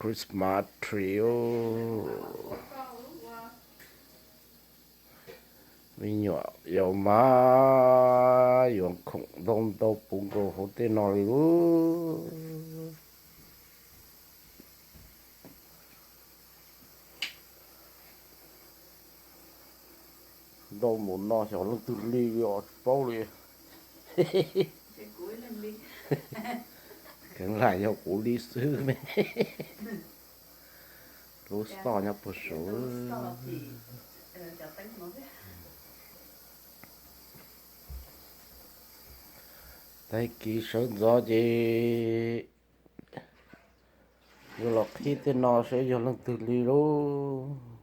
Christmas tree. Me nyuam yaus mas yuav khoom ntau ntau puv nkaus hauv tej no li lub. Ntau mus no xyov leej twg li os tsis paub li. Kheev lam yog kuv li xwb me. Lub store nyob puag saud. Tag kis sawv ntxov ces yuav los qhib tej no seb yog leej twg li lauj.